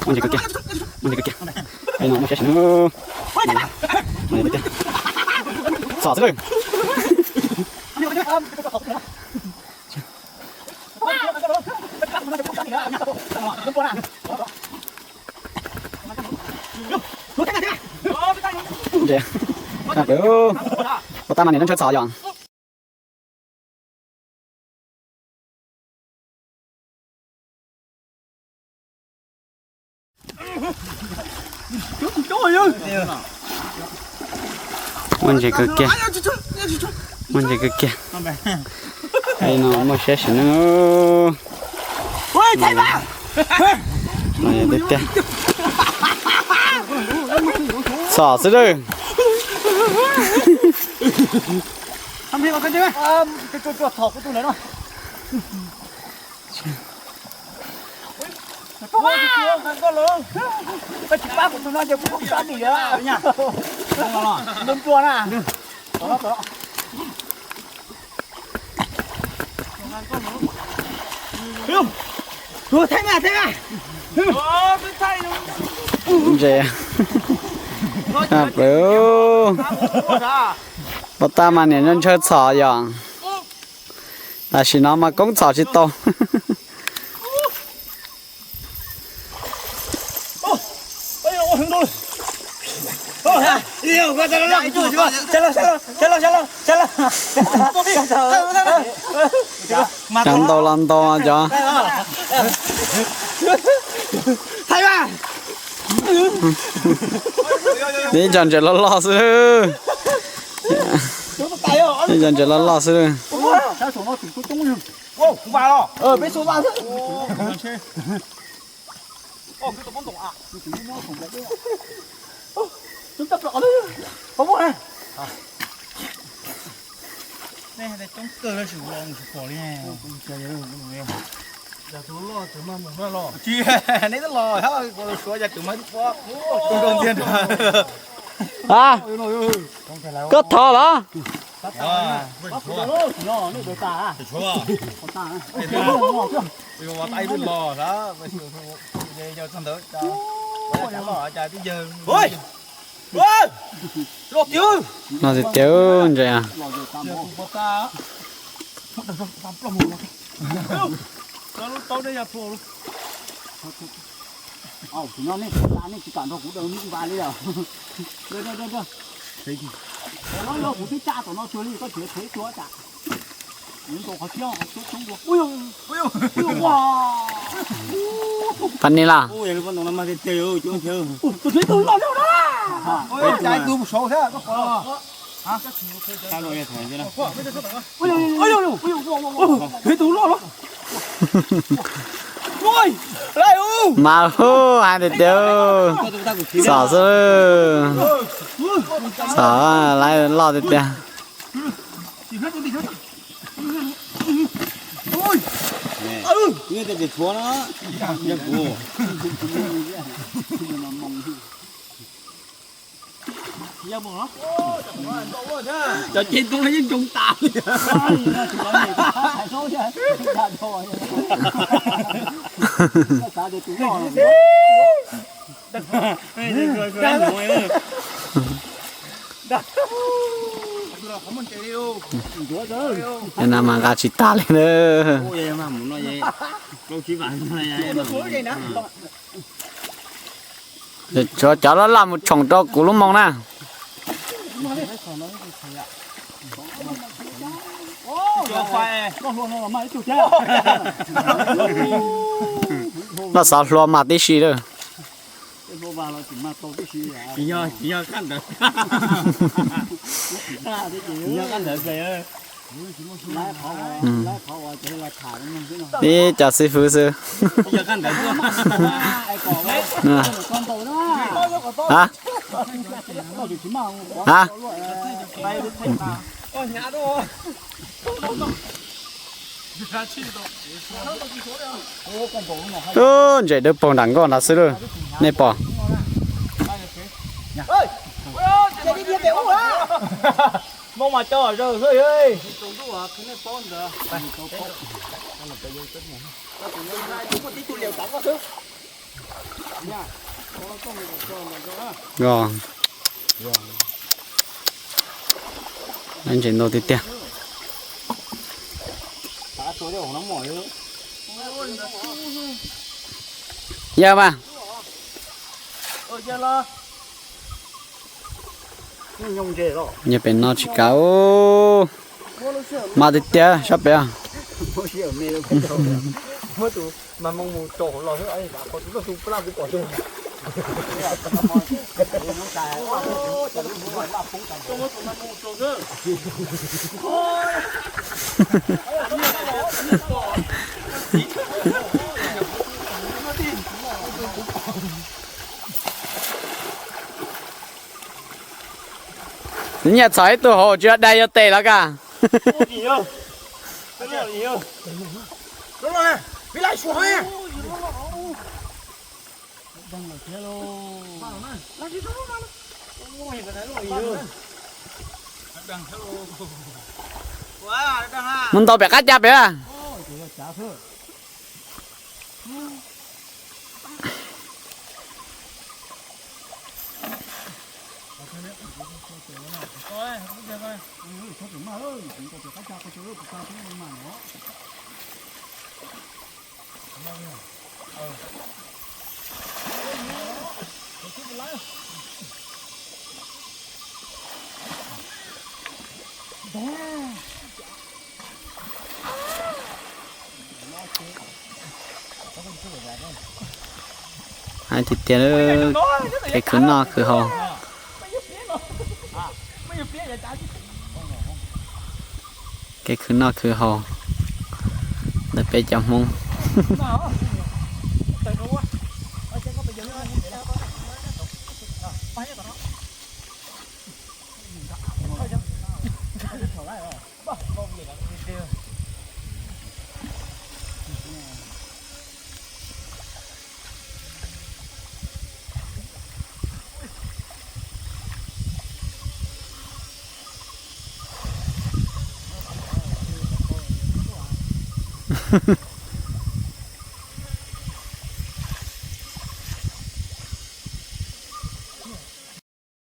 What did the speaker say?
Muaj ntses kawg kiag, muaj ntses kawg kiag. Peb no muaj siab sim no. Txhom xwb lawm. Ua tab mas niam nroj ntshaw txhom yom. Muaj ntses kawg kiag, muaj ntses kawg kiag. No muaj siab sim no. Tiag tiag. Txhom xwb lawm. Ntses. Plaws. Ua tab mas niam ntshaw txhom yom. Tam sim no mas koob txhom tsis tau. Cov ntau los ntau cov. Ib co ntses loj loj xwb. Ib co ntses loj loj xwb. Tsis, neb twb los suav yog tus mas twb pom. A, koj thov los? No tiag tiag ntses. Pab ni las. Mas hu hais tias tias txom xwb, txom lawm loj tiag tiag. Cov ceg ntoo no yeej ntoo tas li. No mas nqa tsis tas li na. Tshuav cov loj loj mus tshoom rau kuv lub moo na. Loj xov hlua mas tib si lawm. Ib co xib fwb xwb. A, a, ntses dawb paug nram nkoj nrad xwb lawm, nej pom. Ntses ntau tiag tiag. Yog mas. Yog pem no tsis kav. Mas tiag tiag sab pem. Nyiaj txhom ib tug hauv tsis dai yuav tes los kaj. Mus ntaus pem qab ca pem. Hais tiag tiag, kev khwv noj khwv haus. Kev khwv noj khwv haus ntawm peb cov Hmoob.